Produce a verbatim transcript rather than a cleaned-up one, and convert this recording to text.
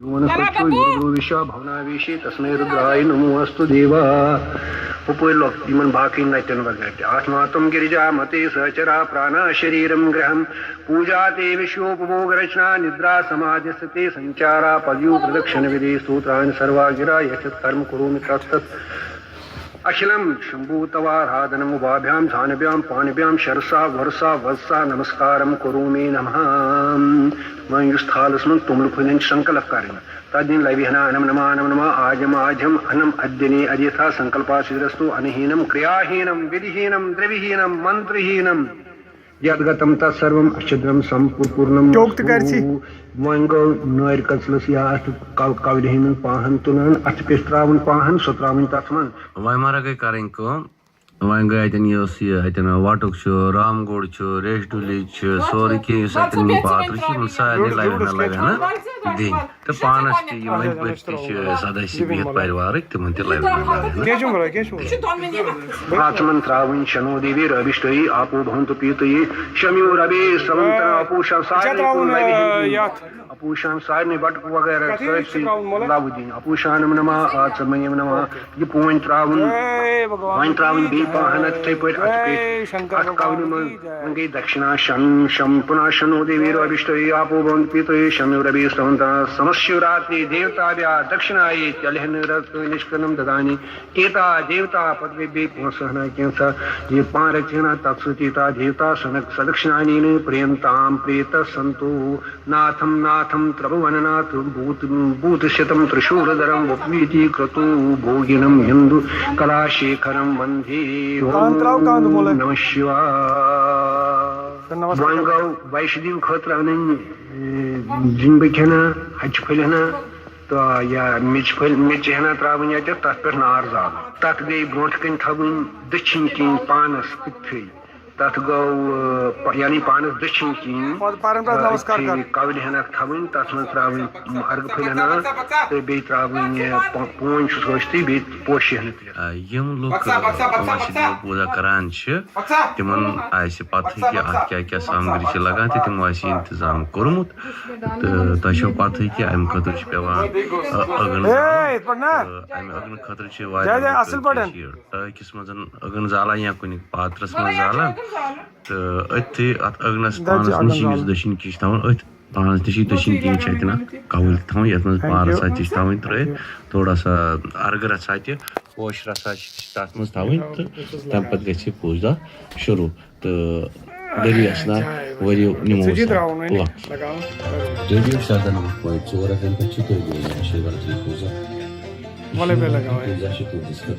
بھونسوچو یورگرو وشا بھوناویشی تسمے رودراے نمو استو دیوا۔ ہُپٲرۍ لۄکٹ یِمن باقٕے نتٮ۪ن وغٲرٕ تہِ۔ آتما تم گرجا متے سہچرا پرانا شریرم گرہم۔ پوجا تے وشیوپبھوگ رچنا ندرا سمادھس تے سنچارا پدیو پردکشن ودھی۔ ستوترانی سروا گرا یچت کرم کرومی تت تت۔ اکھلم شمبھو توارادھنم اُبھابھیام جھانبھیام پانبھیام شرسا ورسا وزسا نمسکارم کرومی نمہ۔ وۄنۍ یُس تھالس منٛز توٚملہٕ پھٔلۍ ہٕنٛدۍ سنکلپ کرٕنۍ، تتھ دِنۍ لوِ ہنا انم نما انم نما آجم آجم انم ادینی ادیتھا سنکلپا سدرستو انہینم کریاہینم ودھیہینم درویہینم منترہینم۔ یتھ گتم تت سروم اچھدرم سمپورنم ٹوٚک تہِ کر ژٕ۔ وۄنۍ گوٚو نٲرۍ کژلس یا اتھ کو-، کولہِ ہٕنٛدٮ۪ن پاہن تُلان، اتھٕ پٮ۪ٹھ ترٛاوُن پاہن، سۄ ترٛاوٕنۍ تتھ منٛز۔ وۄنۍ ما گٔے کرٕنۍ کٲم، وۄنۍ گٔے اتٮ۪ن یہِ اوس یہِ اتٮ۪ن وٹُک چھُ، رام گوڑ چھُ، ریش ڈُلِج چھُ، سورُے کینٛہہ یُس اتٮ۪ن یِم پاترٕ چھِ، یِمن سارنٕے لوِ ہنا، لوِ ہنا دِنۍ۔ تہٕ پانس تہِ یِم أنٛدۍ پٔکۍ تہِ چھِ سدٲے چھِ بِہِتھ پرِوارٕکۍ، تِمن تہِ لوِ ہنا، لوِ ہنا۔ کیٛاہ چھُم برا، کیٛاہ چھُم برا؟ آژمن ترٛاوٕنۍ شنو دیوی رٲبِشتٲیی آپو بھونتو پیٖتٲیی شمیو ربے سونتن آپوشن سارنٕے کُن لوِ ہنا۔ اپوشان سارنٕے بٹہٕ وغیرہ کتھ سۭتۍ چھُ سۭتۍ ترٛاوُن مۄلہٕ؟ لَو دِنۍ۔ اپوشانم نما آژمنیم نما۔ اوکے۔ یہِ پونۍ ترٛاوُن، اے بھگوان وۄنۍ ترٛاوٕنۍ بیٚیہِ پاہن اَتھ تِتھَے پٲٹھۍ اَتھ اے پٮ۪ٹھ، شنکر اَتھ بھگوان کونہِ منٛز۔ وۄنۍ گٔے دکشنا شم شم پُنا شنو دیوی رٲبِشتٲیی آپو بھونتو پیٖتٲیی شمیو ربے سونتن سمس شیوراتری دیوتابھیا دکشنایے چلہن رت نشکنم ددانی۔ ایتا دیوتا پتہٕ گٔے بیٚیہِ پونٛسہٕ ہنا کینٛژھا، یہِ پانہٕ رَژِ ہنا تَتھ سۭتۍ ایتا دیوتا سنک سدکشنانی پریمتام پریت سنتو ناتھم ناتھم تربھونناتھ بھوت بھوت شتم ترشول درم وپویتی کرتو بھوگینم ہندو کلا شیکھرم وندے۔ کان ترٛاو، کان تہٕ مۄلہٕ۔ نمہ شِوا۔ نمسکار۔ وۄنۍ گوٚو ویشنو خٲطرٕ اَنٕنۍ، اے، زِنۍ بٔکۍ ہنا، ہَچہِ پھٔلۍ ہنا۔ تہٕ یا میٚژِ پھٔلۍ، میٚژِ ہنا ترٛاوٕنۍ اَتٮ۪تھ، تَتھ پٮ۪ٹھ نار زالُن۔ تَتھ گٔیہِ برٛونٛٹھ کَنہِ تھاوٕنۍ دٔچھِنۍ کِنۍ پانَس أتھٕے۔ تَتھ گوٚو، آ، یعنی پانَس دٔچھِنۍ کِنۍ، پَتہٕ پَرَن پَتہٕ آ، نمسکار أتھی کَرُن۔ کَولہِ ہنا تھاوٕنۍ، تَتھ منٛز ترٛاوٕنۍ اَرگہٕ پھٔلۍ ہنا تہٕ بیٚیہِ ترٛاوٕنۍ، آ، پو-، پونۍ چھُس ٲسۍتٕے، بیٚیہِ پوشہِ ہنا تہِ۔ آ، یِم لُکھ، آ، تِم آسہِ دیو پوٗزا کران چھِ، تِمن آسہِ پَتہٕے کہِ اَتھ کیٛاہ کیٛاہ سامگری چھِ لَگان تہٕ تِمو آسہِ یہِ اِنتظام کوٚرمُت۔ تہٕ تۄہہِ چھو پَتہٕے کہِ اَمہِ خٲطرٕ چھِ پٮ۪وان، آ، أگٕن ہے، زالُن۔ یِتھ پٲٹھۍ نا۔ تہٕ اَمہِ أگنہٕ خٲطرٕ چھِ واریاہ جاے، جاے، لُکھ اَصٕل پٲٹھۍ۔ کیٛازِ یہِ ٹٲکِس منٛز أگٕن زالان یا کُنہِ پاترَس منٛز زالان۔ تہٕ أتھی اَتھ أگنَس دَچہِ پانَس أگٕن نِش یُس زالان۔ دٔچھِنۍ کِنۍ چھِ تھاوان، أتھۍ پانَس نِش چھِ دٔچھِنۍ کِنۍ چھِ اَتہِ نا کَوٕلۍ تھاوٕنۍ، یَتھ منٛز Thank پارَس you۔ اَتہِ چھِ تھاوٕنۍ ترٛٲوِتھ، تھوڑا سا اَرگہٕ رَژھا تہِ، پوشہِ رَژھا چھِ تَتھ منٛز تھاوٕنۍ تہٕ تَمہِ پَتہٕ گژھِ پوٗزا شروٗع۔ تہٕ ؤری اَسنا ؤریو نِمو ژٕ چھِ أسۍ ترٛاوُن وۄنۍ لۄکھ۔ لگاوُن۔ ریڈیو شادن وُہ پوینٹ ژور ایف ایم پٮ۪ٹھ چھِ تُہۍ بوزان شیواراتری پوٗزا۔ وَلَے بے لگاوان۔ پوٗزا چھِ تُہٕنٛدِس خٲطرٕ۔